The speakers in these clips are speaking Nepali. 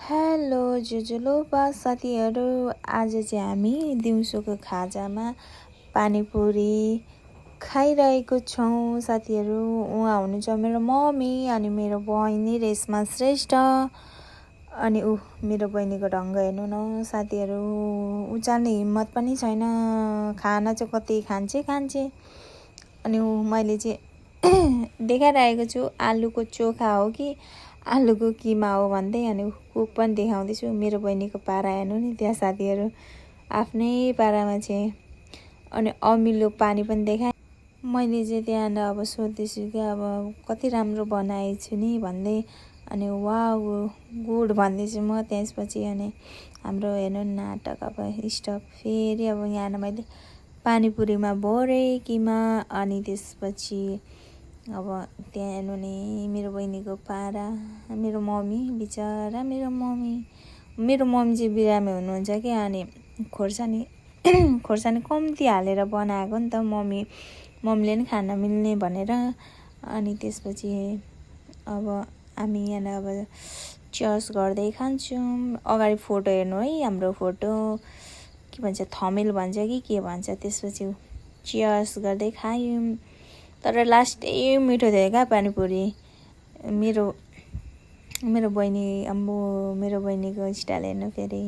हेलो जुजुलोपा साथीहरू, आज चाहिँ हामी दिउँसोको खाजामा पानीपुरी खाइरहेको छौँ। साथीहरू, उहाँ हुनुहुन्छ मेरो मम्मी अनि मेरो बहिनी रेशमा श्रेष्ठ। अनि मेरो बहिनीको ढङ्ग हेर्नु न साथीहरू, उचाल्ने हिम्मत पनि छैन। खाना चाहिँ कति खान्छे। अनि मैले चाहिँ देखाइरहेको छु आलुको चोखा हो कि आलुको किमा हो भन्दै। अनि कुक पनि देखाउँदैछु। मेरो बहिनीको पारा हेर्नु नि त्यहाँ साथीहरू, आफ्नै पारामा चाहिँ। अनि अमिलो पानी पनि देखाएँ। मैले चाहिँ त्यहाँ अब सोध्दैछु कि अब कति राम्रो बनाएछु नि भन्दै। अनि वाउ गुड भन्दैछु म त्यसपछि। अनि हाम्रो हेर्नु नाटक अब स्टप फेरि अब यहाँ मैले पानीपुरीमा भरेँ किमा। अनि त्यसपछि अब त्यहाँ हेर्नु नि मेरो बहिनीको पारा, मेरो मम्मी बिचरा, मेरो मम्मी चाहिँ बिरामी हुनुहुन्छ कि। अनि खोर्सानी कम्ती हालेर बनाएको नि त मम्मीले नि खान मिल्ने भनेर। अनि त्यसपछि अब हामी यहाँ अब चियर्स गर्दै खान्छौँ। अगाडि फोटो हेर्नु है, हाम्रो फोटो के भन्छ थमेल भन्छ कि के भन्छ। त्यसपछि चियर्स गर्दै खायौँ। तर लास्टै मिठो थियो क्या पानीपुरी। मेरो बहिनी मेरो बहिनीको स्टाइल हेर्नु फेरि।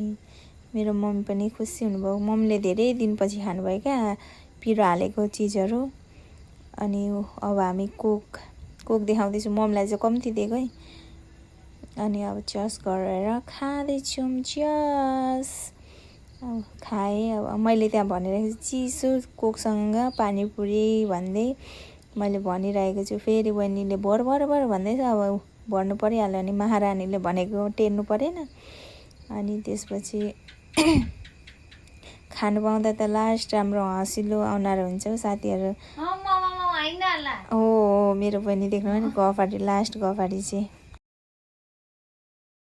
मेरो मम्मी पनि खुसी हुनुभयो। मम्मीले धेरै दिनपछि खानुभयो क्या पिरो हालेको चिजहरू। अनि अब हामी कोक देखाउँदैछु। मम्मीलाई चाहिँ कम्ती दिएको है। अनि अब चियर्स गरेर खाँदैछौँ। चियर्स खाएँ। अब मैले त्यहाँ भनिरहेको छु चिसो कोकसँग पानीपुरी भन्दै मैले भनिरहेको छु। फेरि बहिनीले भर भन्दैछ। अब भर्नु परिहाल्यो अनि महारानीले भनेको टेर्नु परेन। अनि त्यसपछि खानु पाउँदा त लास्ट हाम्रो हँसिलो अनुहार हुन्छ साथीहरू। हो मेरो बहिनी देख्नु नि गफाडी, लास्ट गफाडी चाहिँ।